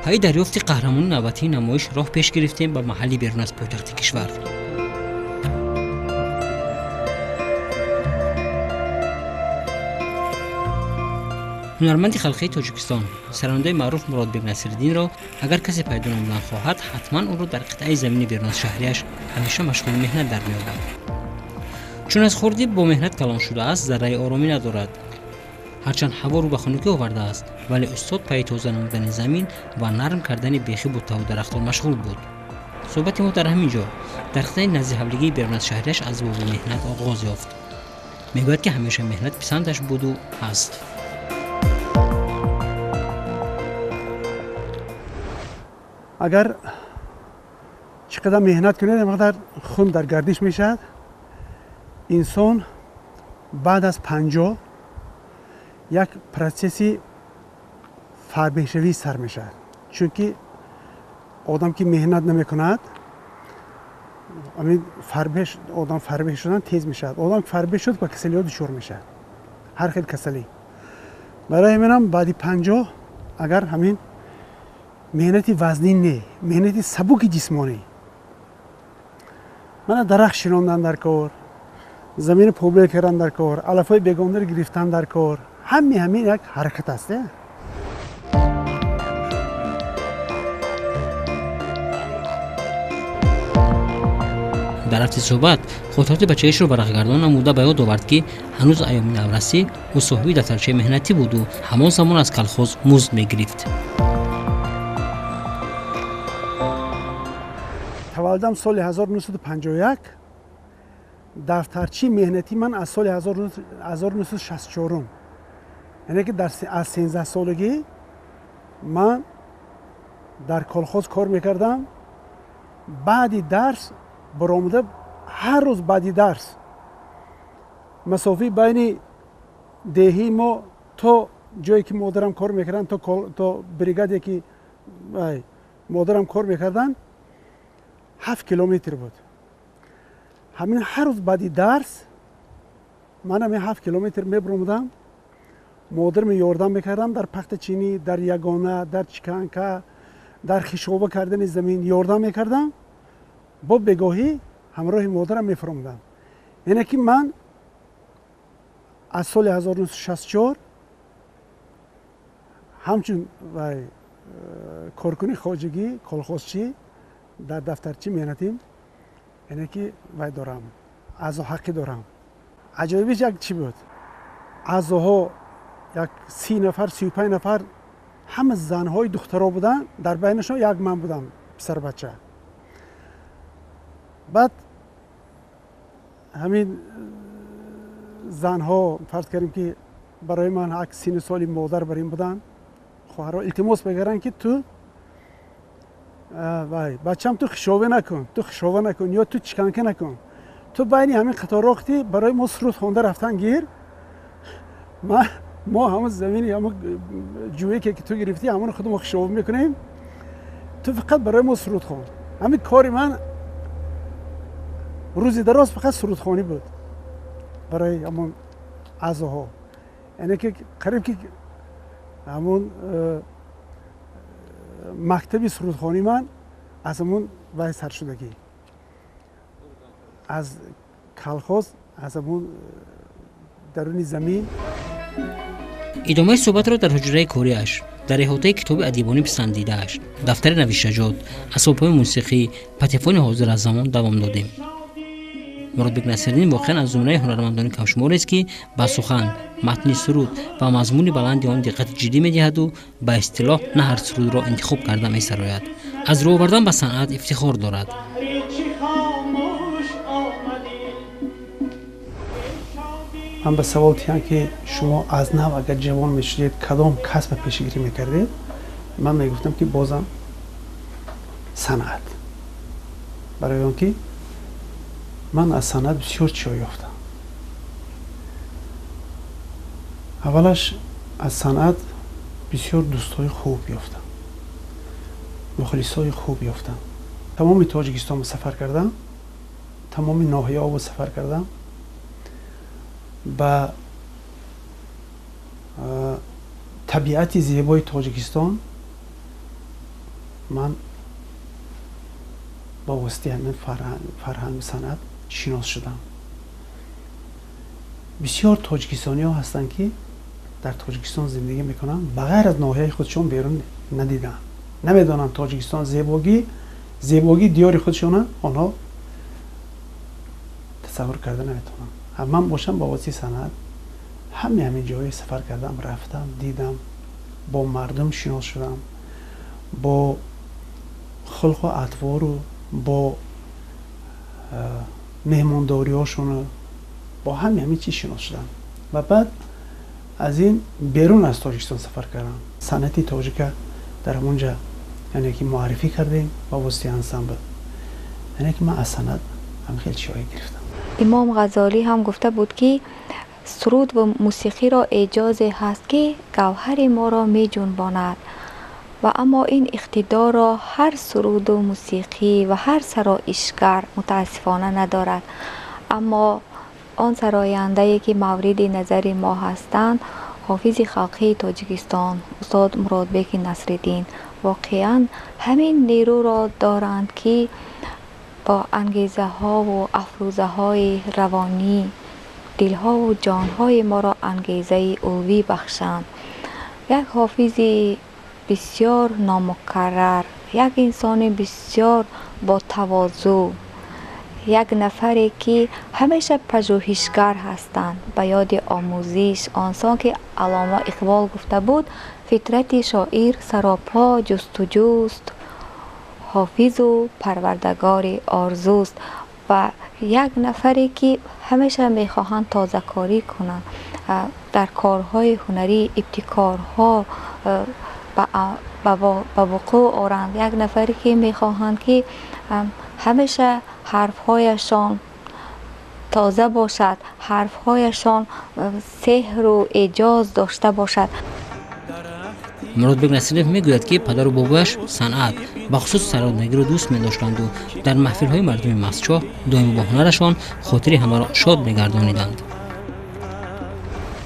Пайи дарёфти қаҳрамони навбатии намоиш роҳ пеш гирифтем ба маҳалли берун аз пойтахти кишвар. Ҳунарманди халқии Тоҷикистон, сарояндаи маъруф Муродбек Насриддинро агар касе пайдо намудан хоҳад, ҳатман ӯро дар қитъаи замини берун аз шаҳрияш ҳамеша машғули меҳнат дар меёбад. Чун аз хурдӣ бо меҳнат калон шудааст, зарраи оромӣ надорад. Ҳарчанд ҳаво рӯ ба хунукӣ овардааст, вале устод пайи тоза намудани замин ва нарм кардани бехи буттаву дарахтон машғул буд. Суҳбати мо дар ҳамин ҷо, дар қитъаи назди ҳавлигии берун аз шаҳрияш аз боби меҳнат оғоз ёфт. Мегӯяд, ки ҳамеша меҳнат писандаш буду ҳаст. Агар чӣ қадар меҳнат кунед, ин қадар хун дар гардиш мешавад. Инсон баъд аз 50 як процесси фарбеҳшавӣ сар мешавад, чунки одам ки меҳнат намекунад, фарбеҳ одам фарбеҳ шудан тез мешавад. Одам фарбеҳ шуд, ба касалиҳо дучор мешавад, ҳар хел касалӣ. Барои ҳаминам баъди 50 агар ҳамин меҳнати вазнин не, меҳнати сабуки ҷисмонӣ, мана дарахт шинондан дар кор, замини побел кардан дар кор, алафҳои бегонаро гирифтан дар кор, ҳами ҳамин як ҳаракат аст. Дар рафти суҳбат хотироти бачаишро варақгардон намуда ба ёд овард, ки ҳанӯз айёми наврасӣ ӯ соҳиби дафтарчаи меҳнатӣ буду ҳамон замон аз колхоз музд мегирифт. Таваллудам соли 1951, дафтарчии меҳнатии ман аз соли 1964, яъне ки аз 13 солагӣ ман дар колхоз кор мекардам. Баъди дарс баромада, ҳар рӯз баъди дарс масофаи байни деҳии мо то ҷое ки модарам кор мекарданд, то бригаде ки модарам кор мекарданд, 7 километр буд. Ҳамин ҳар рӯз баъди дарс ман ҳамин 7 километр мебаромадам, модарам ёрдам мекардам дар пахтачинӣ, дар ягона, дар чиканка, дар хишоба кардани замин ёрдам мекардам. Бо бегоҳӣ ҳамроҳи модарам мефаромадам. Яъне ки ман аз соли 1964 ҳамчун коркуни хоҷагӣ, колхозчӣ дар дафтарчи меҳнатим, яъне ки вай дорам, аъзо ҳаққӣ дорам. Аҷоибиш як чӣ буд: аъзоҳо як 30 нафар, 35 нафар, ҳама занҳои духтаро буданд, дар байнашон як ман будам, писарбача. Баъд ҳамин занҳо, фарз кардем ки барои ман як синну соли модар бар ин буданд, хоҳарҳо илтимос мекарданд, ки ту, вай, бачам, ту хишове накун, ту хишова накун ё ту чиканка накун, ту байни ҳамин қаторохти барои мо суруд хонда рафтан гир. Мо ҳамон замини, ҳамон ҷӯе ки ту гирифтӣ, ҳамоно худ мо хишова мекунем, ту фақат барои мо суруд хон. Ҳамин кори ман рӯзи дароз фақат сурудхонӣ буд барои ҳамон аъзоҳо. Яъне ки қариб ки ҳамон мактаби сурудхонӣ ман аз ҳамон вай саршудагӣ, аз колхоз, аз ҳамон даруни замин. Идомаи суҳбатро дар ҳуҷраи кориаш, дар иҳотаи китоби адибонӣ писандидааш, дафтари навиштаҷот, асбобҳои мусиқӣ, патефони ҳозир аз замон давом додем. Муродбек Насириддин воқеан аз зумраи ҳунармандони камшуморест, ки ба сухан, матни суруд ва мазмуни баланди он диққати ҷиддӣ медиҳаду ба истилоҳ на ҳар сурудро интихоб карда месарояд. Аз рӯ овардан ба санъат ифтихор дорад. Ман ба савол тиям, ки шумо аз нав агар ҷавон мешудед, кадом касба пешгирӣ мекардед, ман мегуфтам, ки бозам санъат, барои он ки ман аз санъат бисёр чиҳо ёфтам. Аввалаш, аз санъат бисёр дӯстҳои хуб ёфтам, мухлисҳои хуб ёфтам. Тамоми Тоҷикистонро сафар кардам, тамоми ноҳияҳоро сафар кардам, ба табиати зебои Тоҷикистон Ман ба воситаи ҳамин фарҳангу санъат шинос шудам. Бисёр тоҷикистониҳо ҳастанд, ки дар Тоҷикистон зиндагӣ мекунанд, ба ғайр аз ноҳияи худшон берун надиданд, намедонанд Тоҷикистон зебогии диёри худшона онҳо тасаввур карда наметавонанд. Ман бошам, ба воситаи санъат ҳамаи ҳамин ҷоҳое сафар кардам, рафтам, дидам, бо мардум шинос шудам, бо хулқу атвору, бо меҳмондориҳошону, бо ҳамаи ҳамин чиз шинос шудам ва баъд аз ин берун аз Тоҷикистон сафар кардам. Санъати тоҷика дар ҳамонҷа, яъне ки, муаррифӣ кардем ба воситаи ансамбл. Яъне ки, ман аз санъат ҳам хеле чизҳое гирифтам. Имом Ғазолӣ ҳам гуфта буд, ки суруд ва мусиқиро эъҷозе ҳаст, ки гавҳари моро меҷунбонад ва аммо ин иқтидорро ҳар суруду мусиқӣ ва ҳар сароишгар мутаассифона надорад. Аммо он сарояндае, ки мавриди назари мо ҳастанд, ҳофизи халқии Тоҷикистон устод Муродбеки Насриддин, воқеан ҳамин нерӯро доранд, ки бо ангезаҳову афрӯзаҳои равонӣ дилҳову ҷонҳои моро ангезаи улвӣ бахшанд. Як ҳофизи бисёр номукаррар, як инсони бисёр ботавозӯъ, як нафаре, ки ҳамеша пажӯҳишгар ҳастанд, ба ёди омӯзиш, онсон ки Аллома Иқбол гуфта буд: «Фитрати шоир саропо ҷустуҷӯст, ҳофизу парвардагори орзуст». Ва як нафаре, ки ҳамеша мехоҳанд тозакорӣ кунанд, дар корҳои ҳунарӣ ибтикорҳо ба вуқӯъ оранд, як нафаре, ки мехоҳанд, ки ҳамеша ҳарфҳояшон тоза бошад, ҳарфҳояшон сеҳру эъҷоз дошта бошад. Муродбек Насриддинов мегӯяд, ки падару бобояш санъат, бахусус сароднагиро дӯст медоштанду дар маҳфилҳои мардуми Мастчоҳ доимо бо ҳунарашон хотири ҳамаро шод мегардониданд.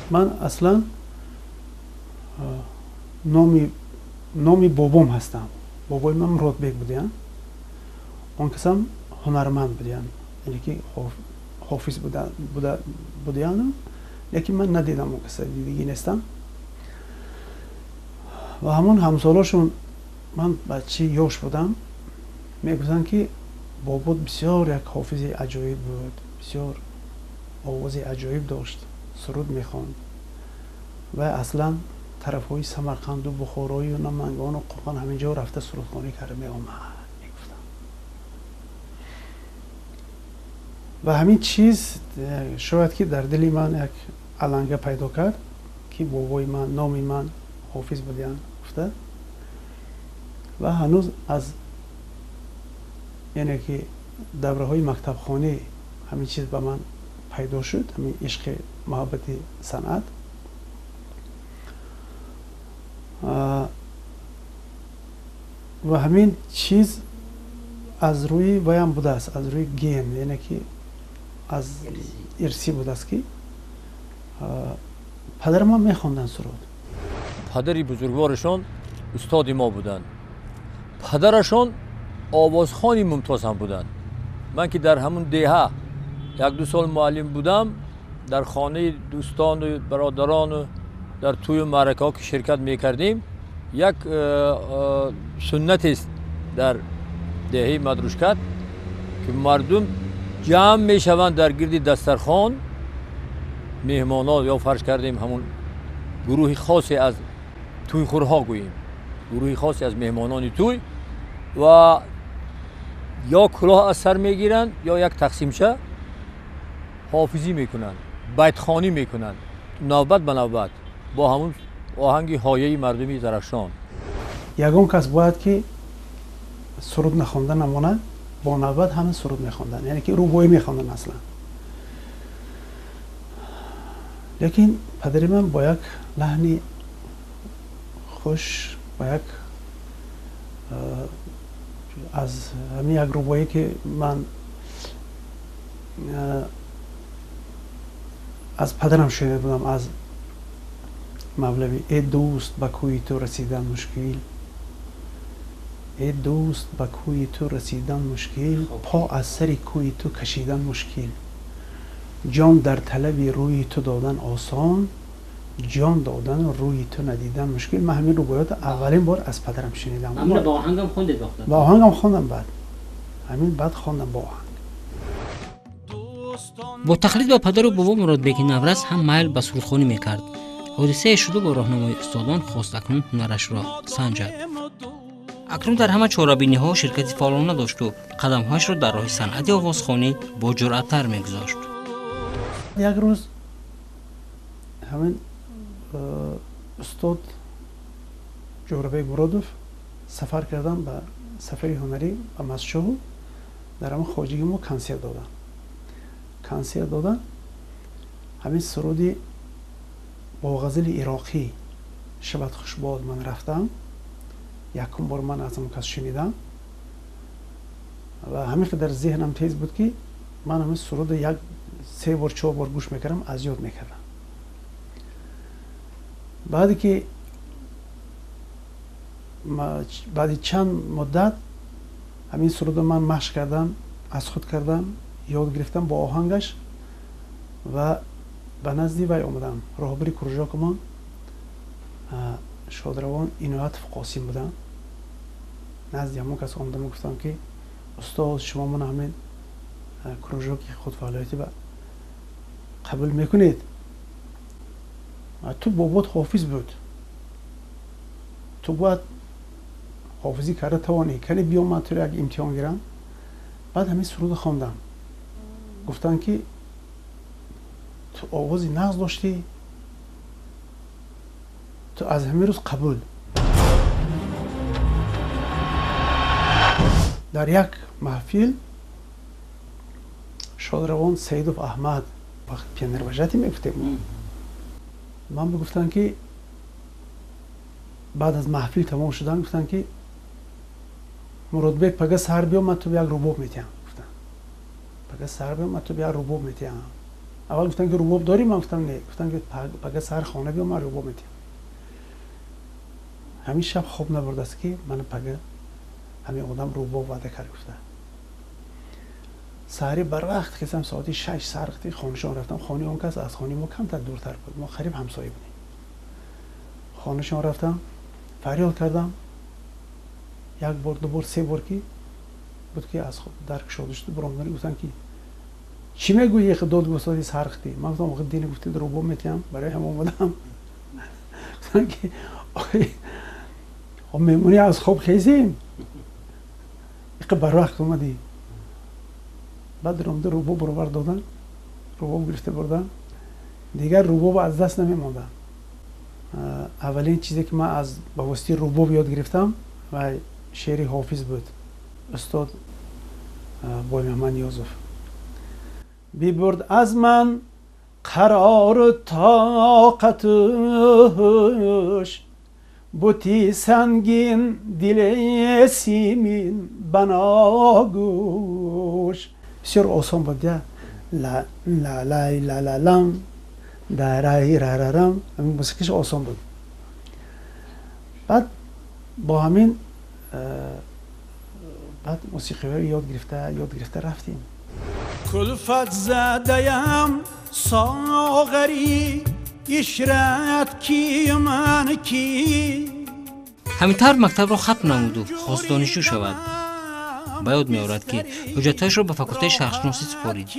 Ман аслан номи бобом ҳастам. Бобои ман Муродбек будиянд, он касам ҳунарманд будиянд, яъне ки ҳофиз будиянд, лекин ман надидам он каса, дидагӣ нестам. Ва ҳамон ҳамсолошон, ман бачаи ёш будам, мегуфтанд, ки бобот бисёр як ҳофизи аҷоиб буд, бисёр овози аҷоиб дошт, суруд мехонд ва аслан тарафҳои Самарқанду Бухорою Намангону Қоқан, ҳамин ҷо рафта сурудхонӣ карда меомад, мегуфтанд. Ва ҳамин чиз шояд ки дар дили ман як аланга пайдо кард, ки бобои ман, номи ман ҳофиз будиянд гуфта. Ва ҳанӯз аз, яъне ки, давраҳои мактабхонӣ ҳамин чиз ба ман пайдо шуд, ҳамин ишқи муҳаббати санъат. Ва ҳамин чиз аз рӯи ваям будааст, аз рӯи ген, яъне ки аз ирсӣ будааст, ки падарамам мехонданд суруд. Падари бузургворашон устоди мо буданд. Падарашон овозхони мумтоз ҳам буданд. Ман ки дар ҳамун деҳа 1-2 сол муаллим будам, дар хонаи дӯстону бародарону дар тӯю маъракаҳо ки ширкат мекардем, як суннатест дар деҳаи Мадрушкат, ки мардум ҷамъ мешаванд дар гирди дастархон, меҳмонот ё фарз кардем ҳамун гурӯҳи хосе аз тӯйхӯрҳо гӯем, гурӯҳи хосе аз меҳмонони тӯй, ва ё кулоҳ аз сар мегиранд, ё як тақсимча ҳофизӣ мекунанд, байтхонӣ мекунанд, навбат ба навбат бо ҳамун оҳанги ҳояи мардуми Зарафшон. Ягон кас бояд ки суруд нахонда намонад. Бо навбат ҳама суруд мехонданд, яъне ки рубоӣ мехонданд аслан. Лекин падари ман бо як лаҳни хуш, бо як аз ҳамин як рубоӣ, ки ман аз падарам шунида будам, аз Мавлавӣ: «Э дӯст, ба кӯи ту расидан мушкил, Э дӯст, ба кӯи ту расидан мушкил, по аз сари кӯи ту кашидан мушкил, ҷон дар талаби рӯи ту додан осон, ҷон додану рӯи ту надидан мушкил. Ман ҳамин рубоиётро аввалин бор аз падарам шунидам. Ба оҳангам хондед? Ба оҳангам хондам, баъд ҳамин баъд хондам бо оҳанг. Бо тақлид ба падару бобо Муродбеки наврас ҳам майл ба сурудхонӣ мекард. Ҳодисае шуду бо роҳнамои устодон хост акнун ҳунарашро санҷад. Акнун дар ҳама чорабиниҳо ширкати фаъолона дошту қадамҳояшро дар роҳи санъати овозхонӣ бо ҷуръаттар мегузошт. Як рӯз ҳамин устод Ҷӯрабек Муродов сафар кардан ба сафари ҳунарӣ ба Масчоҳу, дар ҳамон хоҷагии мо консерт доданд. Консерт доданд, ҳамин суруди бо ғазали ироқӣ «Шабат хушбод ман рафтам» якум бор ман аз он кас шунидам ва ҳамин қадар зеҳнам тез буд, ки ман ҳамин суруда як се бор, чор бор гӯш мекардам, аз ёд мекардам. Баъде ки баъди чанд муддат ҳамин суруда ман машқ кардам, аз худ кардам, ёд гирифтам бо оҳангаш ва ба назди вай омадам. Роҳбари кружокамон шодравон Иноятов Қосим будам. Назди ҳамон кас омадам, гуфтам, ки устод, шумо ман ҳамин кружоки худфаъолиятӣ ба қабул мекунед? Ту бобот ҳофиз буд, ту бояд ҳофизӣ карда тавонӣ, кани биё, ман туро як имтиҳон гирам. Баъд ҳамин суруда хондам. Гуфтанд, ки ту овози нағз доштӣ, ту аз ҳамин рӯз қабул. Дар як маҳфил шодравон Саидов Аҳмад, вақт пионервожатый мегуфтем, ман бигуфтанд, ки баъд аз маҳфил тамом шудан гуфтанд, ки Муродбек, пага саҳар биё, ман ту як рубоб метиҳам. Гуфтанд, пага саҳар биё, ман ту як рубоб метиҳам. Аввал гуфтанд, ки рубоб дорӣ? Ман гуфтам, не. Гуфтанд, ки пага саҳар хона биё, ман рубоб метиҳам. Ҳамин шаб хоб набурдааст, ки мана пага ҳамин одам рубоб ваъда кард гуфта. Саҳари барвақт хезам, соати 6 саҳар хонашон рафтам. Хонаи он кас аз хонаи мо камтар дуртар буд, мо қариб ҳамсоя будем. Хонашон рафтам, фарёд кардам як бор, ду бор, се бор ки буд, ки аз дар кушода шуд, биромадани гуфтанд, ки чӣ мегӯӣ, дод гуфтоди сархтӣ? Ман гуфтам, охи дини гуфтед рубоб метиҳам, барои ҳам омадам. Гуфтанд, ки мемонӣ аз хоб хезем, иқа барвақт омадӣ. Баъд ромда рубоб баровар додан, рубоб гирифта бурдан, дигар рубоб аз даст намемондам. Аввалин чизе, ки ман аз ба воситаи рубоб ёд гирифтам, ва шеъри ҳофиз буд, устод Боймаҳмад Ниёзов: бибурд аз ман қарору тоқату ҳуш, бути сангин, дили симин баногӯш. Бисёр осон буд, я ла ла лай ла ла лам дарай рарарам, ҳамин мусиқиш осон буд. Баъд бо ҳамин баъд мусиқиҳоро ёд гирифта, ёд гирифта рафтем. Кулфат задаям, соғари ишрат кию ман ки. Ҳамин тавр мактабро хатм намуду хост донишҷӯ шавад. Ба ёд меорад, ки ҳуҷҷатҳояшро ба факултаи шарқшиносӣ супорид,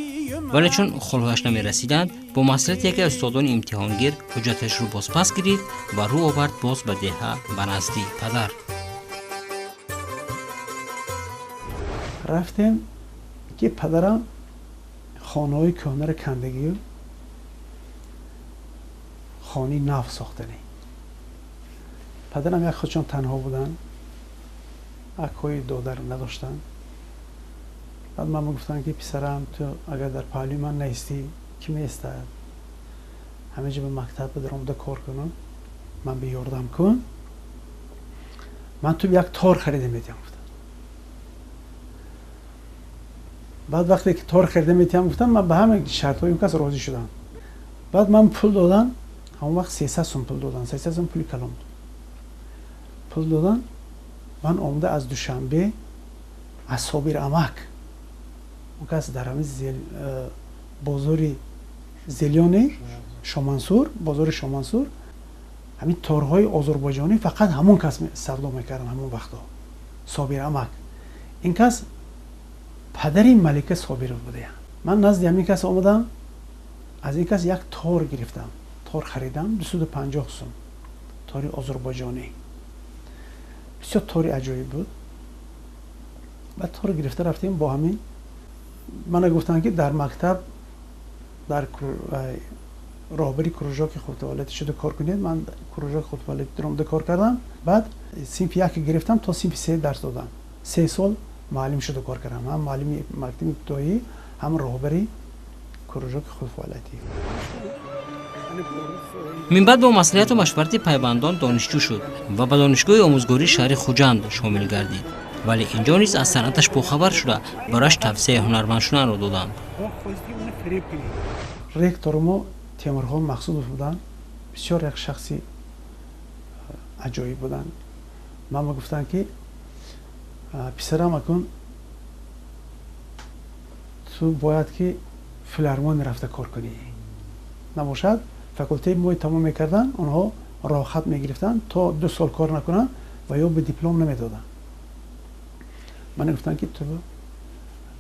вале чун холҳояш намерасиданд, бо маслиҳати яке аз устодони имтиҳонгир ҳуҷҷаташро бозпас гирифт ва рӯ овард боз ба деҳа, ба назди падар. Рафтем, ки падарам хонаҳои кӯҳнаро кандагию хонаи нав сохтанӣ. Падарам як худшон танҳо буданд, акҳои додар надоштанд. Баъд ман гуфтам, ки писарам, ту агар дар паҳлӯи ман наистӣ, кӣ меистад? Ҳама ҷо ба мактаб бидаромада кор кунам, ман бе ёрдам кун, ман ту як тор харида метиҳам, гуфтам. Баъд вақте ки тор харида метиҳам гуфтам, ман ба ҳама шартҳои он кас розӣ шудам. Баъд ман пул додан, ҳамон вақт 300 сум пул додан, 300 сум пули калон буд, пул додан. Ман омада аз Душанбе аз Собир Амак, он кас дар ҳамин бозори Зелёни Шомансур, бозори Шомансур, ҳамин торҳои озарбойҷонӣ фақат ҳамон кас савдо мекарданд ҳамон вақтҳо, Собир Амак. Ин кас падари Малика Собиров будаянд. Ман назди ҳамин кас омадам, аз ин кас як тор гирифтам, тор харидам 250 сум, тори озарбойҷонӣ. Бисёр тори аҷоиб буд. Баъд тор гирифта рафтем бо ҳамин. Мана гуфтанд, ки дар мактаб дар роҳбари кружоки худтаваллатӣ шуда кор кунед. Ман кружоки худтаваллатӣ омада кор кардам. Баъд синфи як гирифтам, то синфи се дарс додам. 3 сол муаллим шуда кор кардам, ҳам муаллими мактаби ибтидоӣ, ҳам роҳбари кружоки худфаъолиятӣ. Минбаъд бо маслиҳату машварати пайвандон донишҷӯ шуд ва ба донишгоҳи омӯзгории шаҳри Хуҷанд шомил гардид. Вале инҷо низ аз санъаташ бохабар шуда, барояш тавсияи ҳунарманд шуданро доданд. Ректори мо Темурхон Мақсудов буданд, бисёр як шахси аҷоиб буданд. Ман ба гуфтанд, ки писарам, акун ту бояд ки филармония рафта кор кунӣ. Набошад, факултети мои тамом мекарданд, онҳо роҳхат мегирифтанд, то 2 сол кор накунанд ва ё ба диплом намедоданд. Ман гуфтанд, ки ту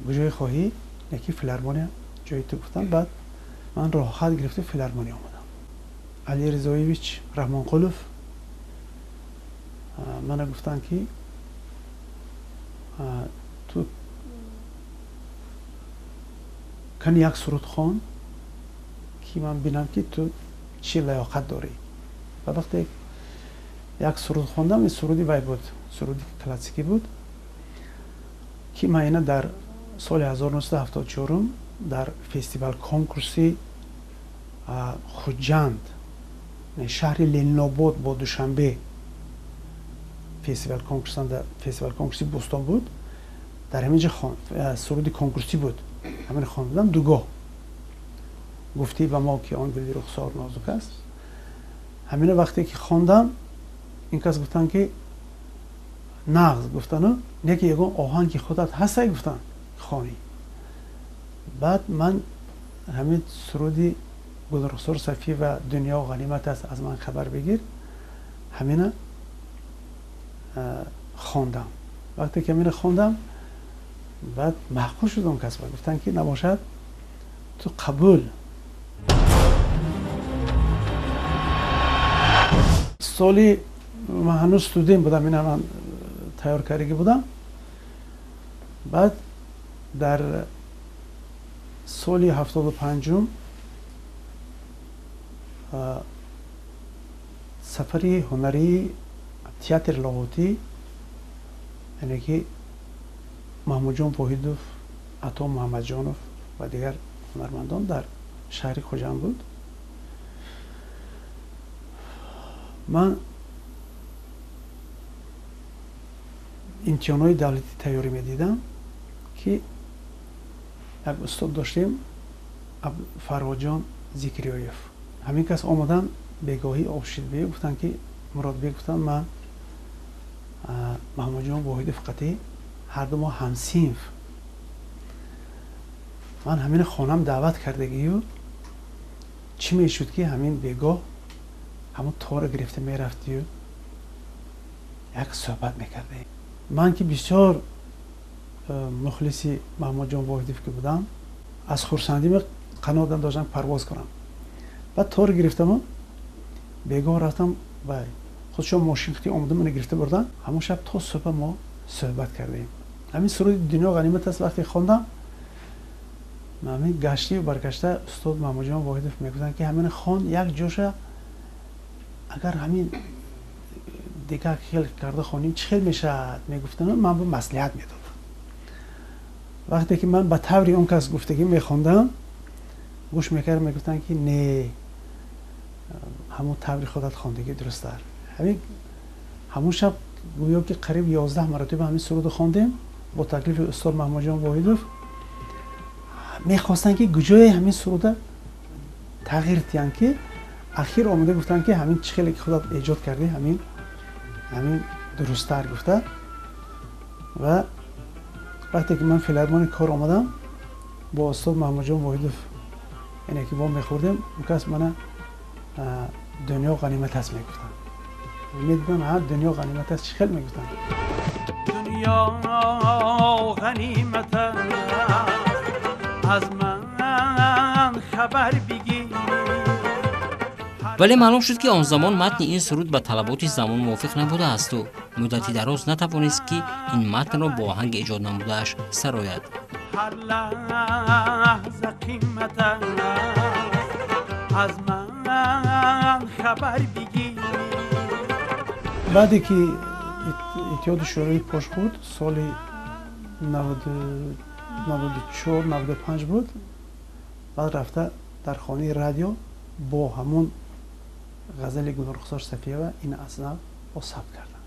куҷое хоҳӣ, яки филармония ҷои ту гуфтанд. Баъд ман роҳхат гирифта филармония омадам. Али Ризоевич Раҳмонқулов мана гуфтанд, ки ту кани як суруд хон, ки ман бинам, ки ту чӣ лаёқат дорӣ. Ва вақте як суруд хондам, ин суруди вай буд, суруди классикӣ буд, ки ман ина дар соли 1974 дар фестивал конкурси Хуҷанд, шаҳри Ленинобод бо Душанбе фестивал конкурси Бӯстон буд, дар ҳамин ҷо суруди конкурсӣ буд, ҳамин хондам дугоҳ. Гуфтӣ ба мо, ки он гули рухсор нозук аст. Ҳамина вақте ки хондам, ин кас гуфтанд, ки нағз гуфтану не, ки ягон оҳанги худат ҳастай, гуфтанд, хонӣ. Баъд ман ҳамин суруди Гулрухсор Сафӣ ва дунё ғанимат аст, аз ман хабар бигир, ҳамина хондам. Вақте ки ҳамина хондам, баъд маъқул шуд он кас, гуфтанд, ки набошад, ту қабул. Соли ман ҳанӯз студент будам, ина ман тайёр кардагӣ будам. Баъд дар соли 75-ум сафари ҳунарии театри Лоҳутӣ, яъне ки Маҳмудҷон Воҳидов, Ато Муҳаммадҷонов ва дигар ҳунармандон дар шаҳри Хуҷанд буд. Ман имтиҳонҳои давлатӣ тайёрӣ медидам, ки як устод доштем, Фарҳодҷон Зикриёев. Ҳамин кас омадан бегоҳӣ обшидбе, гуфтанд, ки Муродбек, гуфтанд, ман Маҳмудҷон Воҳидов қатӣ ҳарду мо ҳамсинф, ман ҳамин хонам даъват кардагию, чӣ мешуд, ки ҳамин бегоҳ ҳамон тора гирифта мерафтию як суҳбат мекардем. Ман ки бисёр мухлиси Маҳмудҷон Воҳидов ки будам, аз хурсандӣ қанот надоштам парвоз кунам. Баъд тор гирифтаму бегоҳ рафтам, вай худшон мошин хати омада мана гирифта бурдан. Ҳамон шаб то субҳ мо суҳбат кардем. Ҳамин суруди дунё ғанимат аст вақте хондам, ҳамин гаштию баргашта устод Маҳмудҷон Воҳидов мегуфтанд, ки ҳамин хон, як ҷоша агар ҳамин дигар хел карда хонем, чӣ хел мешавад, мегуфтанд. Ман ба маслиҳат медодам. Вақте ки ман ба таври он кас гуфтагӣ мехондам, гӯш мекард, мегуфтанд, ки не, ҳамон таври худат хондагӣ дурусттар. Ҳамин ҳамон шаб гӯё ки қариб 11 маротиба ҳамин суруду хондем бо таклифи устод Маҳмудҷон Воҳидов. Мехостанд, ки куҷое ҳамин суруда тағйир диҳанд, ки ахир омада гуфтанд, ки ҳамин чӣ хеле ки худат эҷод кардӣ, ҳамин дурусттар гуфта. Ва вақте ки ман филармони кор омадам, бо устод Маҳмудҷон Воҳидов яъне ки во мехӯрдем, он кас мана дунё ғанимат аст мегуфтанд. Медидам, ҳа, дунё ғанимат аст, чӣ хел мегуфтанд. Дунё ғанимат аст, аз ман хабар бигир. Вале маълум шуд, ки он замон матни ин суруд ба талаботи замон мувофиқ набудаасту муддати дароз натавонист, ки ин матнро бо оҳанги эҷод намудааш сарояд. Ҳар лаҳза қимат аст, аз ман хабар бигир. Баъде ки Иттиҳоди Шӯравӣ пош хӯрд, соли 94, 95 буд, баъд рафта дар хонаи радио бо ҳамон ғазали Гулрухсор Сафиева ин аз нав боз сабт кардам.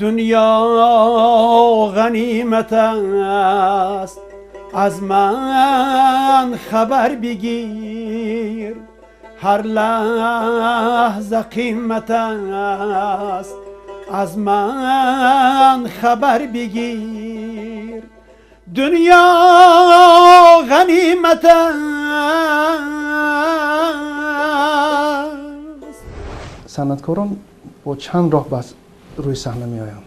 Дунё ғанимат аст, аз ман хабар бигир. Ҳар лаҳза қимат аст, аз ман хабар бигир. Дунё ғанимат аст. Санъаткорон бо чанд роҳ бас рӯи саҳна меоянд.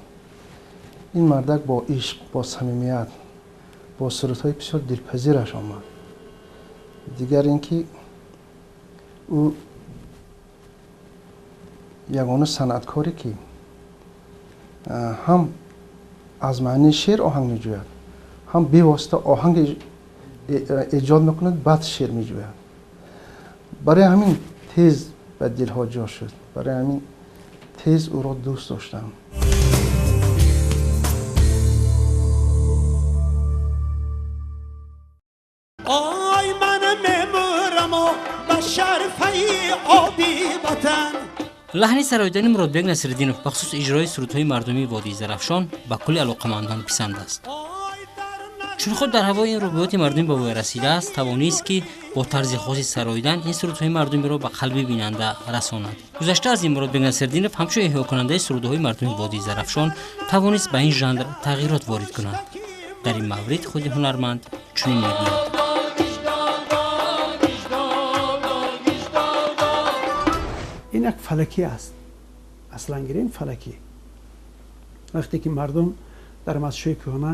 Ин мардак бо ишқ, бо самимият, бо сурудҳои бисёр дилпазираш омад. Дигар ин ки ӯ ягона санъаткоре ки ҳам аз маънии шеър оҳанг меҷӯяд, ҳам бевосита оҳанг эҷод мекунад, баъд шеър меҷӯяд. Барои ҳамин тез ба дилҳо ҷо шуд, барои ҳамин тез ӯро дӯст доштам. Ой, ман мемураму ба шарфаи оби ватан. Лаҳни сароидани Муродбек Насриддинов, бахусус иҷрои сурудҳои мардумии водии Зарафшон, ба кулли алоқамандон писанд аст. Чун худ дар ҳавои ин рубоиёти мардумӣ ба воя расидааст, тавонист, ки бо тарзи хоси сароидан ин сурудҳои мардумиро ба қалби бинанда расонад. Гузашта аз ин, Муродбек Насриддинов ҳамчун эҳёкунандаи сурудҳои мардумии водии Зарафшон тавонист ба ин жанр тағйирот ворид кунад. Дар ин маврид худи ҳунарманд чунин мегӯяд. Ин як фалакӣ аст, аслан гирем фалакӣ. Вақте ки мардум дар масҷидҳои кӯҳна,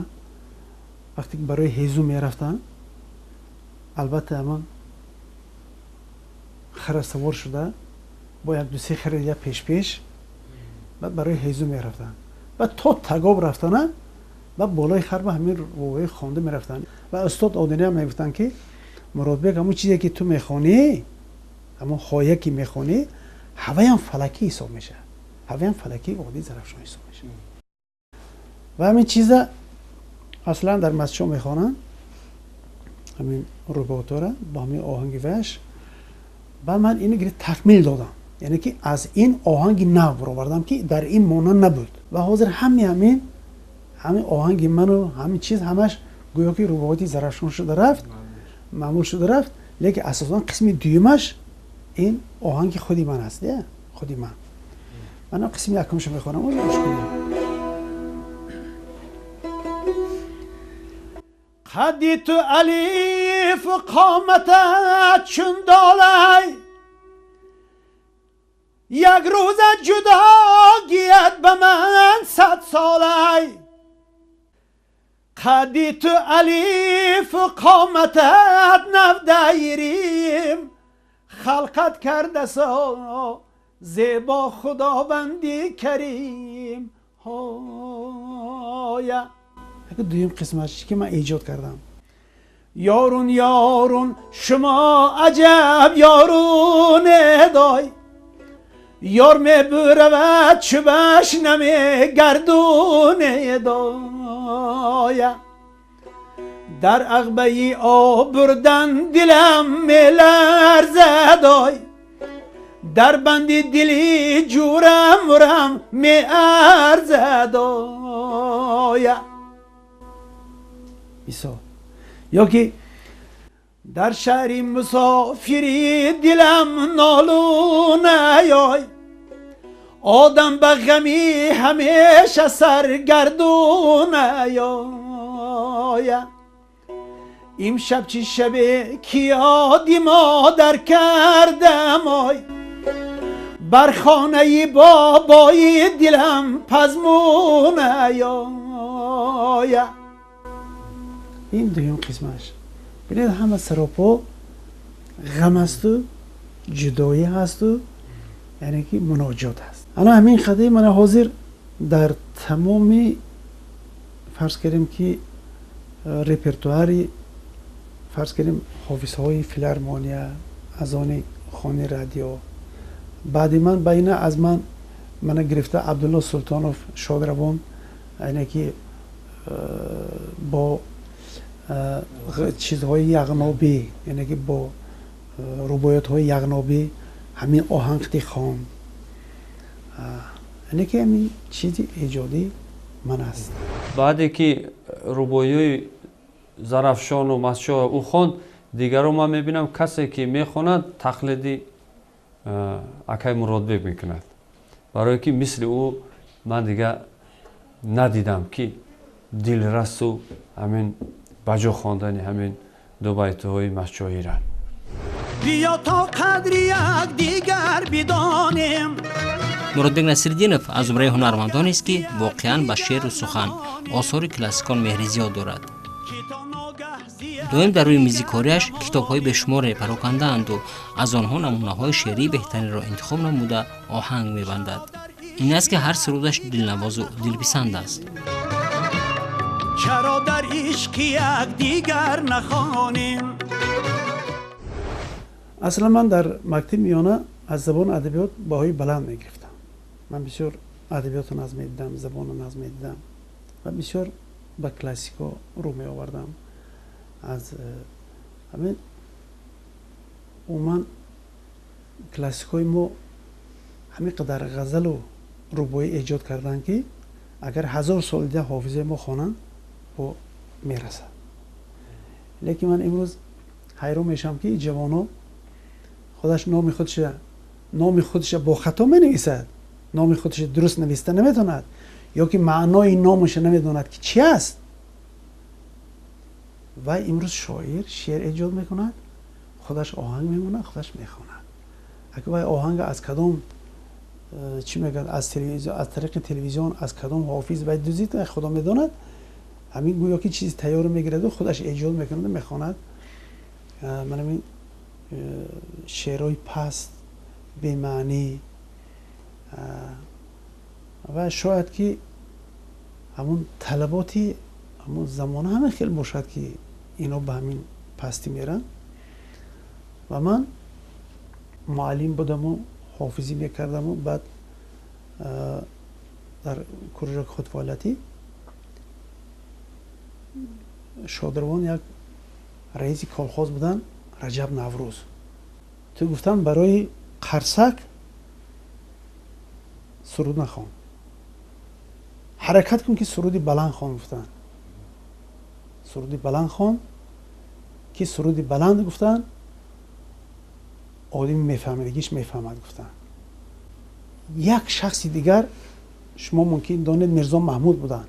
вақте ки барои ҳезум мерафтанд, албатта ҳамон хара савор шуда бо як дусе хари дигар пешпеш баъд барои ҳезум мерафтанд. Баъд то тагоб рафтана, баъд болои хар ба ҳамин рубоӣ хонда мерафтанд. Ва устод Одиниам мегуфтанд, ки Муродбек, ҳамон чизе ки ту мехонӣ, ҳамон хоя ки мехонӣ, ҳаваям фалакӣ ҳисоб мешавад, ҳаваям фалакии водии Зарафшон ҳисоб мешавад. Ва ҳамин чиза аслан дар масҷидҳо мехонанд, ҳамин рубоатҳоро бо ҳамин оҳанги ваш. Ба ман ини гирифт такмил додам, яъне ки аз ин оҳанги нав баровардам, ки дар ин монанд набуд. Ва ҳозир ҳами ҳамин оҳанги ману ҳамин чиз ҳамаш гӯё ки рубоати Зарафшон шуда рафт, маъмул шуда рафт, лекин асосан қисми дуюмаш ин оҳанги худи ман аст, худи ман. Ман қисми якумшо мехонам, гӯш кунед. Қадди ту алиф, қоматат чун долай, як рӯза ҷудо гият ба ман сад солай. Қадди ту алиф, қоматат навдайрим, халқат кардасо зебо худованди карим. Ҳоя дуюм қисмаш ки ман эҷод кардам. Ёрун, ёрун, шумо аҷаб ёруне дой, ёр мебуравад чубаш намегардуне доя. Дар ағбаи об бурдан дилам меларзад ой, дар банди дили ҷурам мурам меарзад оя. Мисол ё ки дар шаҳри мусофири дилам нолунаёй, одам ба ғами ҳамеша саргардунаёя. Имшаб чӣ шабе ки ёди модар кардам ой, бар хонаи бобои дилам пазмунаёя. Ин дуюм қисмаш. Бинед, ҳама саропо ғам асту, ҷудоӣ ҳасту, яъне ки муноҷот аст. Ана ҳамин қадаи мана ҳозир дар тамоми, фарз кардем ки, репертуари, фарз кардем, ҳофизҳои филармония, аз они хони радио, баъди ман ба ина аз ман мана гирифта Абдулло Султонов шодравон, яъне ки бо чизҳои яғнобӣ, яъне ки бо рубоятҳои яғнобӣ ҳамин оҳангти хон, яъне ки ҳамин чизи эҷодӣ ман аст. Баъде ки рубоиҳои Зарафшону Мастчоҳ ӯ хонд, дигаро ман мебинам, касе ки мехонад, тақлиди акай Муродбек мекунад, барое ки мисли ӯ ман дига надидам, ки дилрасу ҳамин ба ҷо хондани ҳамин ду байтҳои Мастчоҳира. Биё то қадри якдигар бидонем. Муродбек Насриддинов аз зумраи ҳунармандонест, ки воқеан ба шеъру сухан, осори классикон меҳри зиёд дорад. Доим дар рӯи мизи кориаш китобҳои бешуморе парокандаанду аз онҳо намунаҳои шеърии беҳтаринро интихоб намуда, оҳанг мебандад. Ин аст, ки ҳар сурудаш дилнавозу дилписанд аст. Чаро дар ишқи якдигар нахонем? Аслан ман дар мактаби миёна аз забону адабиёт баҳои баланд мегирифтам. Ман бисёр адабиётро назм медидам, забонро назм медидам ва бисёр ба классико рӯ меовардам. Аз ҳамин умуман классикҳои мо ҳамин қадар ғазалу рубоӣ эҷод карданд, ки агар 1000 сол дида ҳофизаи мо хонанд, бо мерасад. Лекин ман имрӯз ҳайрон мешавам, ки ҷавоно худаш номи худша бо хато менависад, номи худша дуруст нависта наметавонад ё ки маънои номаша намедонад, ки чи аст. Ва имрӯз шоир шеър эҷод мекунад, худаш оҳанг мемонад, худаш мехонад. Агар вай оҳанга аз кадом чӣ мегӯяд, аз телевизион, аз тариқи телевизион, аз кадом ҳофиз вай дузид, худо медонад. Ҳамин гӯё ки чизи тайёрро мегираду худаш эҷод мекунаду мехонад. Ман ҳамин шеърҳои паст, бемаънӣ, ва шояд ки ҳамун талаботи ҳамун замона ҳамин хел бошад, ки ино ба ҳамин пастӣ меранд. Ва ман муаллим будаму ҳофизӣ мекардаму баъд дар кружок худфаъолиятӣ шодравон як раиси колхоз буданд, Раҷаб Наврӯз. Ту гуфтам, барои қарсак суруд нахон, ҳаракат кун, ки суруди баланд хон. Гуфтанд, суруди баланд хон, ки суруди баланд, гуфтанд, одами мефаҳмидагиш мефаҳмад, гуфтанд. Як шахси дигар, шумо мумкин донед, Мирзо Маҳмуд буданд.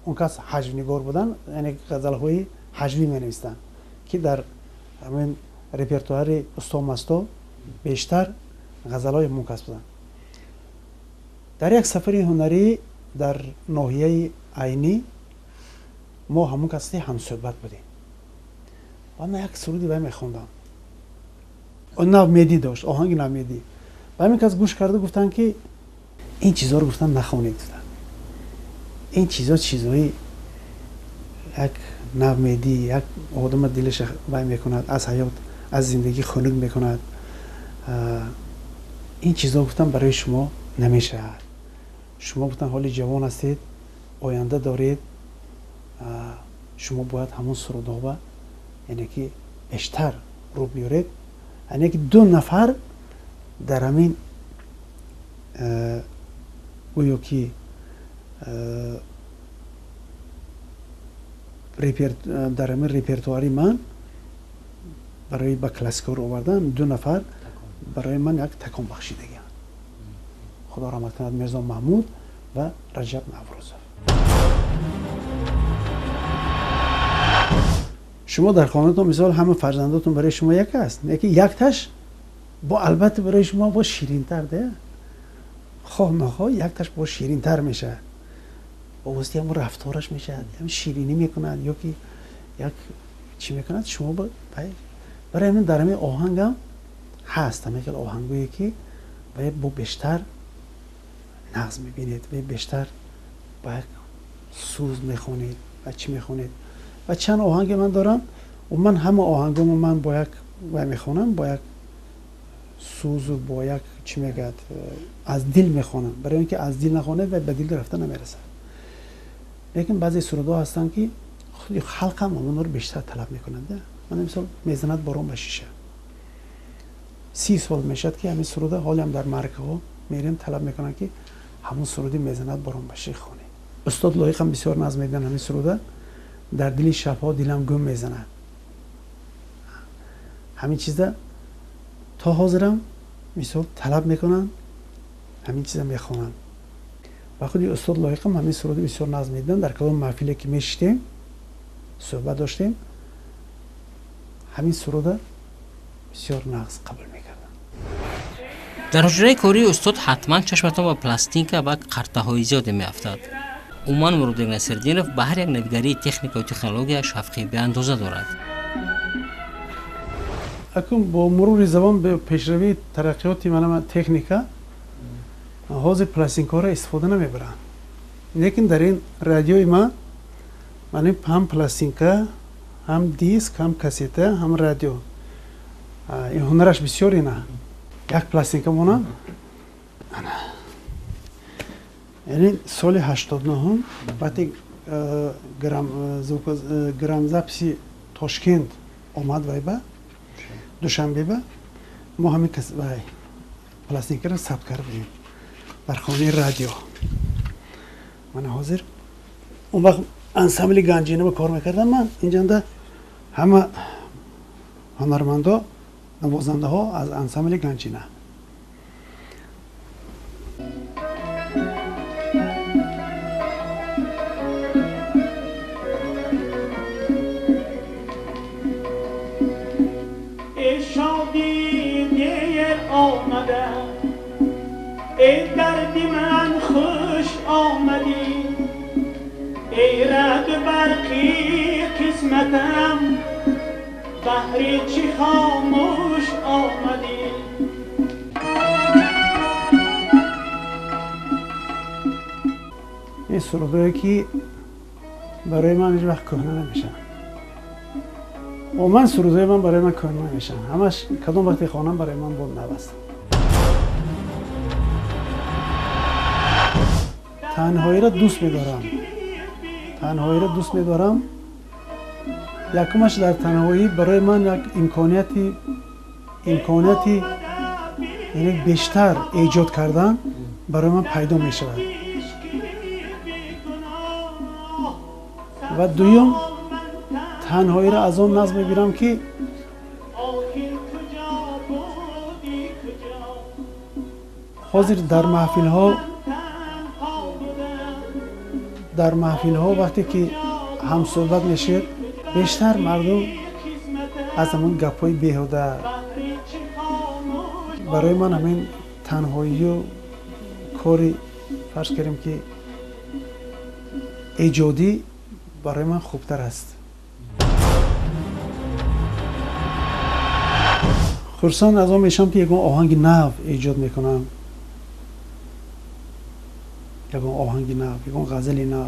Он кас ҳаҷвнигор буданд, яъне ғазалҳои ҳаҷвӣ менавистанд, ки дар ҳамин репертуари усто Масто бештар ғазалҳои ҳамон кас буданд. Дар як сафари ҳунарӣ дар ноҳияи Айнӣ мо ҳамон каси ҳамсӯҳбат будем ва ман як суруди вай мехондам, навмедӣ дошт, оҳанги навмедӣ. Ба ҳамин кас гӯш карда, гуфтанд, ки ин чизҳоро, гуфтанд, нахонед. Гуфтанд, ин чизҳо чизҳои як навмедӣ, як одама дилаша вай мекунад, аз ҳаёт, аз зиндагӣ хунук мекунад. Ин чизҳо, гуфтам, барои шумо намешавад. Шумо, гуфтам, ҳоли ҷавон ҳастед, оянда доред. Шумо бояд ҳамон сурудҳо яъне ки бештар рӯ биёред. Яъне ки ду нафар дар ҳамин гӯё ки дар ҳамин репертуари ман барои ба классикаро овардан ду нафар барои ман як такон бахшидагианд. Худо раҳмат кунад Мирзо Маҳмуд ва Раҷаб Наврӯзов. Шумо дар хонатон мисол ҳама фарзандотон барои шумо як аст, яки якташ бо албатта барои шумо бо ширинтар де, хоҳ нахоҳ якташ бо ширинтар мешавад, бо воситаи ҳамон рафтораш мешавад, ҳам ширинӣ мекунад ё ки як чӣ мекунад шумо барои ҳамин дар ҳамин оҳангам ҳаст ҳамин хел оҳангое ки бо бештар нағз мебинед, бештар ба як сӯз мехонед ва чӣ мехонед. Ва чанд оҳанге ман дорам, ман ҳама оҳангомо ман бо як вай мехонам, бо як сӯзу бо як чӣ мегӯяд, аз дил мехонам. Барои он ки аз дил нахонед ва ба дил рафта намерасад. Лекин баъзе сурудҳо ҳастанд ки худи халқам онҳоро бештар талаб мекунанд. Ман мисол мезанад борон ба шиша, 30 сол мешавад ки ҳамин суруда ҳолиам дар маъракаҳо мерем талаб мекунанд ки ҳамон суруди мезанад борон ба шиша хонед. Устод Лоиқам бисёр назм медиҳанд ҳамин суруда, дар дили шабҳо дилам гум мезанад. Ҳамин чиза то ҳозирам мисол талаб мекунанд, ҳамин чиза мехонанд. Ва худи устод Лоиқам ҳамин суруди бисёр назм медиҳанд. Дар кадом маҳфиле ки мешиштем, суҳбат доштем, ҳамин суруда бисёр нағз қабул мекарданд. Дар ҳуҷраи кории устод ҳатман чашматон ба пластинка ва қартаҳои зиёде меафтад. Умуман Муродбек Насириддинов ба ҳар як навигарии техникаю технология шавқи беандоза дорад. Акун бо мурури замон бе пешравии тараққиёти манама техника ҳозир пластинкаҳоро истифода намебаранд. Лекин дар ин радиои ман ҳам пластинка, ҳам диск, ҳам кассета, ҳам радио. Ин ҳунараш бисёр ина. Як пластинка монам. Яъне соли 89 вақте грамзаписи Тошкент омад вайба Душанбеба, мо ҳамин пластинкаро сабт кардем дар хонаи радио. Мана ҳозир он вақт ансамбли Ганҷинаба кор мекардам ман. Инҷанда ҳама ҳунармандо, навозандаҳо аз ансамбли Ганҷина. ای دردی من خوش آمدی، ای رد برقی قسمتم، بهری چی خاموش آمدی. این سرودهایی که برای من هیچ وقت کهنه نمیشن. و من سرودهای من برای من کهنه نمیشن. همش کدوم وقتی خوانم برای من بود نبست. تنهایی را دوست می‌دارم. تنهایی را دوست می‌دارم. یکمش در تنهایی برای من یک امکانیتی یعنی بیشتر ایجاد کردن برای من پیدا می‌شود. و دوم تنهایی را از آن نظم می‌گیرم که حاضر در محفل‌ها وقتی که هم صحبت میشید بیشتر مردم از همون گپ‌های بیهوده. برای من همین تنهایی و کاری فرض کردیم که ایجادی برای من خوبتر است. خرسان از آن میشم که یکون آهنگ نو ایجاد میکنم، یکون آهنگ نو، یکون غزل نو،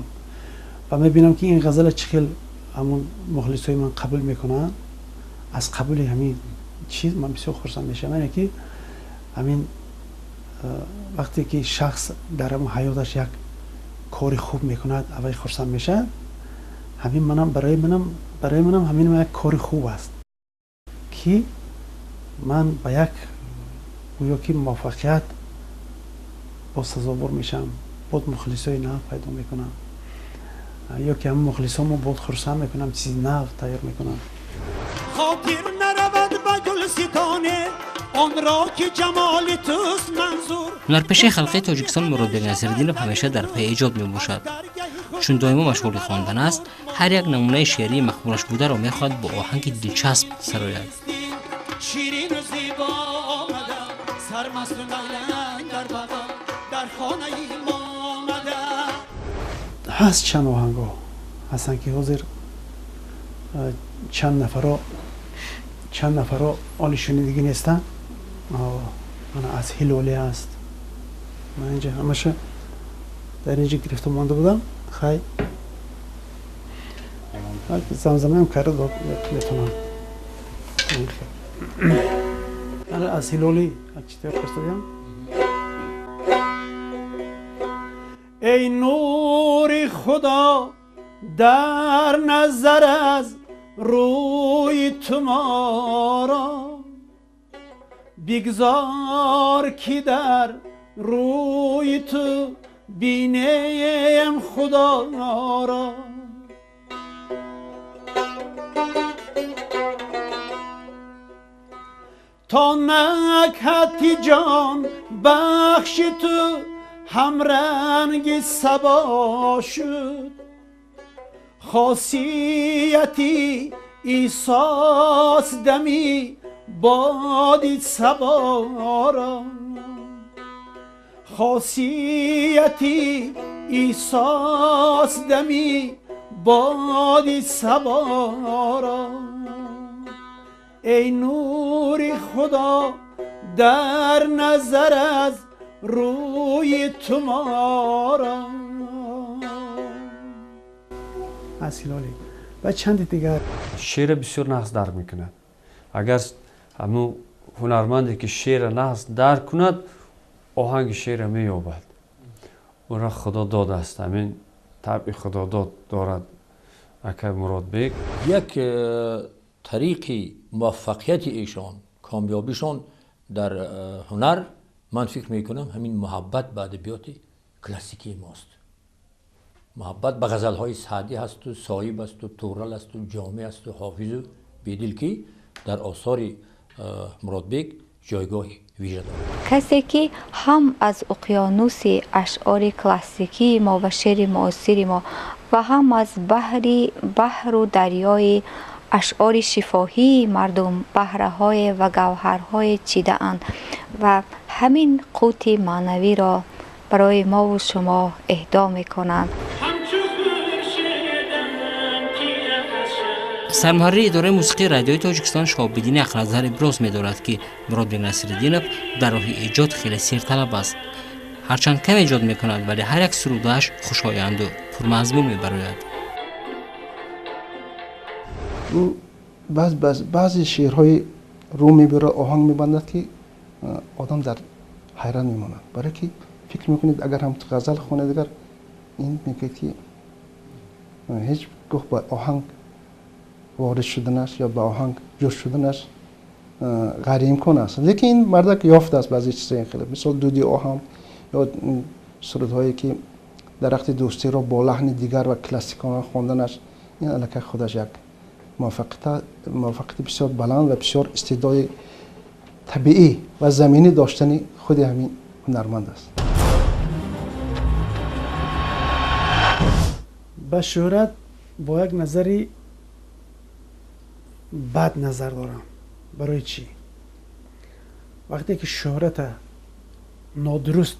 و میبینم که این غزل چه خیلی همون مخلصای من قبول میکنن. از قبول همین چیز من بسیار خرسند میشم. یعنی که همین وقتی که شخص در همون حیاتش یک کاری خوب میکند اول خرسند میشه. Ҳамин манам барои манам ҳамин як кори хуб аст, ки ман ба як гӯё ки муваффақият боз сазовор мешавам, боз мухлисои нав пайдо мекунам, ё ки ҳамин мухлисомо боз хурсанд мекунам, чизи нав тайёр мекунам. Хотир наравад ба гулситоне онро ки ҷамоли туст манзур. Ҳунарпешаи халқии Тоҷикистон Муродбек Насриддинов ҳамеша дар пайи эҷод мебошад. Чун доимо машғули хондан аст, ҳар як намунаи шеърии мақбулаш бударо мехоҳад бо оҳанги дилчасп сарояд. Ширину зебо омада, сармасту майлан дар бағо, дар хонаи мо омада. Ҳаст чанд оҳангҳо ҳастанд, ки ҳозир чанд нафаро оли шунидагӣ нестанд. Мана аз Ҳилолӣ аст. Ман инҷа ҳамаша дар инҷа гирифта монда будам. Хай замзамаам карда метавонам. Аз Ҳилолӣ чӣ тайёр кардам. Эй нури Худо дар назар аз рӯи ту моро, бигзор ки дар рӯи ту бинем Худоро. То накҳати ҷон бахши ту ҳамранги сабо шуд, хосияти Исос дами боди саборо, хосияти Исос дами боди саборо. Эй нури Худо дар назар аз рӯи ту моро. Аз Ҳилолӣ ва чанди дигар. Шеъра бисёр нағз дарк мекунад. Агар ҳамун ҳунарманде ки шеъра нағз дарк кунад, оҳанги шеъра меёбад. Ӯро Худо додааст, ҳамин табъи Худодод дорад акай Муродбек. Як тариқи муваффақияти эшон, комёбишон дар ҳунар, ман фикр мекунам, ҳамин муҳаббат ба адабиёти классикии мост. Муҳаббат ба ғазалҳои Саъдӣ ҳасту Соҳиб асту Турал асту Ҷомеъ асту Ҳофизу Бедил, ки дар осори Муродбек ҷойгоҳи вижа дорад. Касе ки ҳам аз уқёнуси ашъори классикии мо ва шеъри муосири мо ва ҳам аз баҳру дарёи ашъори шифоҳии мардум баҳраҳое ва гавҳарҳое чидаанд ва ҳамин қути маънавиро барои мову шумо эҳдо мекунанд. Сармуҳаррири идораи мусиқии радиои Тоҷикистон Шоҳобиддини Ақназар иброз медорад, ки Муродбек Насриддинов дар роҳи эҷод хеле серталаб аст. Ҳарчанд кам эҷод мекунад, вале ҳар як сурудааш хушоянду пурмазмун мебарояд. Баъзе шеърҳои рӯ мебарад, оҳанг мебандад, ки одам дар ҳайрат мемонад. Барое ки фикр мекунед, агар ҳам ғазал хонед, агар ин мегӯяд, ки ҳеҷ гоҳ ба оҳанг ворид шуданаш ё ба оҳанг ҷӯш шуданаш ғайриимкон аст. Лекин ин мардак ёфтааст баъзе чизҳои хеле, мисол дуди оҳам ё сурудҳое ки дарахти дӯстиро бо лаҳни дигар ва классикона хонданаш, ин аллакай худаш як муваффақияти бисёр баланд ва бисёр истеъдоди табиӣ ва заминӣ доштани худи ҳамин ҳунарманд аст. Ба шӯҳрат бо як назари бад назар дорам. Барои чӣ? Вақте ки шӯҳрата нодуруст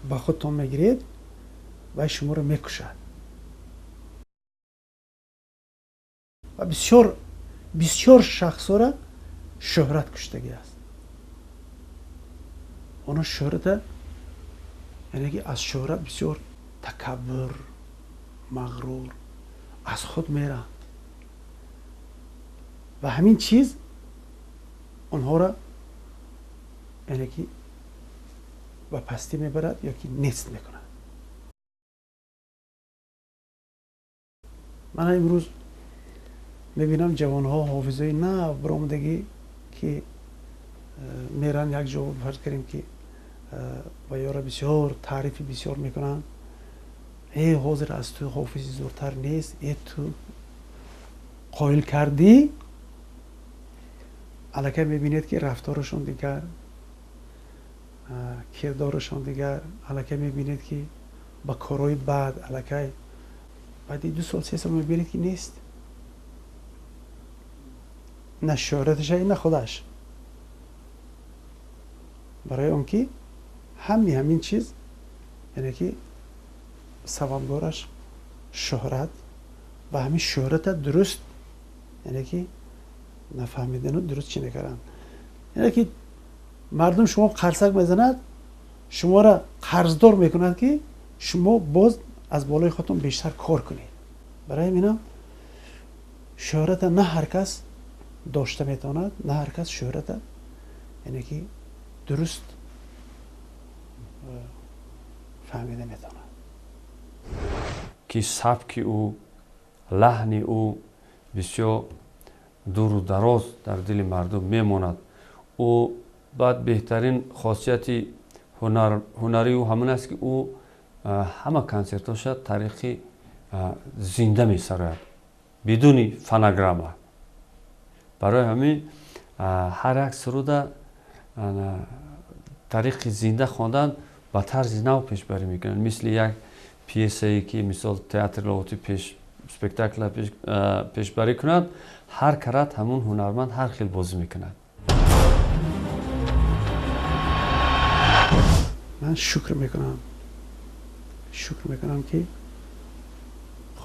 ба худтон мегиред, вай шуморо мекушад. Ва бисёр шахсҳоро шӯҳрат куштагӣ аст. Онҳо шӯҳрата, яъне ки аз шӯҳрат бисёр такаббур, мағрур, аз худ меранд. Ва ҳамин чиз онҳоро, яъне ки ба пастӣ мебарад ё ки нест мекунад. Ман имрӯз мебинам ҷавонҳо, ҳофизои нав баромадагӣ, ки меран як ҷо, фарз кардем, ки ба ёра бисёр таърифи бисёр мекунанд. Э, ҳозир аз ту ҳофизи зуртар нест, э, ту қоил кардӣ. Аллакай мебинед, ки рафторашон дигар, кирдорашон дигар. Аллакай мебинед, ки ба корҳои бад, аллакай баъди 2 сол, 3 сол мебинед, ки нест, на шӯҳраташа, на худаш. Барои он ки ҳами ҳамин чиз, яъне ки сабабгораш шӯҳрат ва ҳамин шӯҳрата дуруст, яъне ки нафаҳмидану дуруст чӣ накарданд. Яъне ки мардум шумо қарсак мезанад, шуморо қарздор мекунад, ки шумо боз аз болои худтон бештар кор кунед. Барои ҳаминам шӯҳрата на ҳар кас дошта метавонад, на ҳар кас шӯҳрата, яъне ки дуруст фаҳмида метавонад. Ки сабки ӯ, лаҳни ӯ бисёр дуру дароз дар дили мардум мемонад. Ӯ баъд беҳтарин хосияти ҳунарии ӯ ҳамон аст, ки ӯ ҳама консертҳоша тариқи зинда месарояд, бидуни фонограмма. Барои ҳамин ҳар як суруда тариқи зинда хондан ба тарзи нав пешбарӣ мекунанд, мисли як пьесае, ки мисол театри Лоҳутӣ пеш спектакла пешбарӣ кунад, ҳар карат ҳамун ҳунарманд ҳар хел бозӣ мекунад. Ман шукр мекунам, шукр мекунам, ки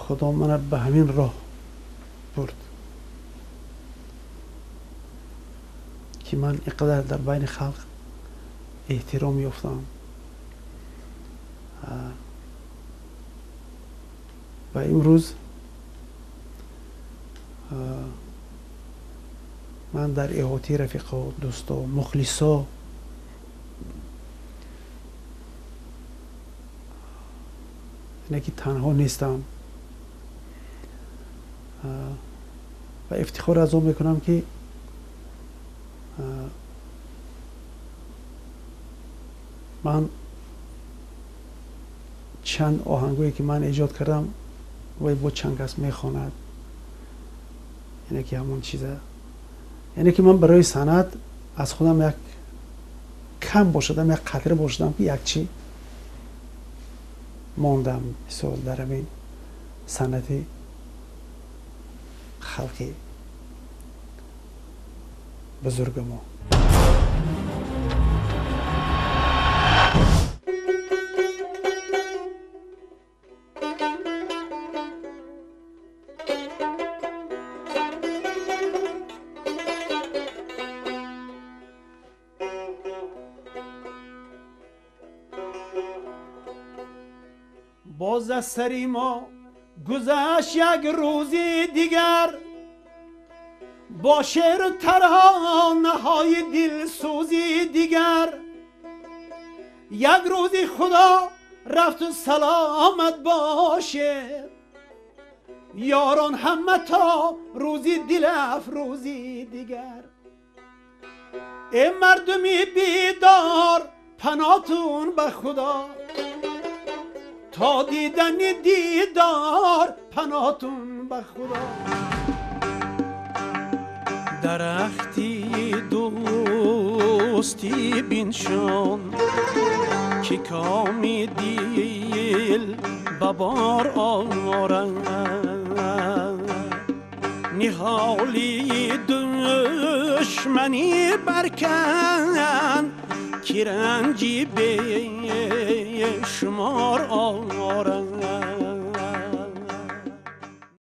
Худо мана ба ҳамин роҳ бурд, ки ман ин қадар дар байни халқ эҳтиром ёфтам ва имрӯз ман дар иҳотаи рафиқо, дӯсто, мухлисо ине ки танҳо нестам ва ифтихор аз он мекунам, ки ман чанд оҳангое, ки ман эҷод кардам, вай бо чанд кас мехонад, яъне ки ҳамон чиза, яъне ки ман барои санъат аз худам як кам бошадам, як қатра бошадам, ки як чӣ мондам, мисол, дар ҳамин санъати халқи бузурги мо. Боз аз сари мо гузашт як рӯзи дигар, бо шеъру таронаҳои дилсӯзи дигар. Як рӯзи Худо рафту саломат бошед, ёрон ҳама, то рӯзи дилафрӯзи дигар. Э мардуми бедор, панотун ба Худо, то дидани дидор, панотун ба Худо. Дарахти дӯстӣ биншон, ки коми дил ба бор орад, ниҳоли душманӣ баркан, ки ранҷи бешумор орад.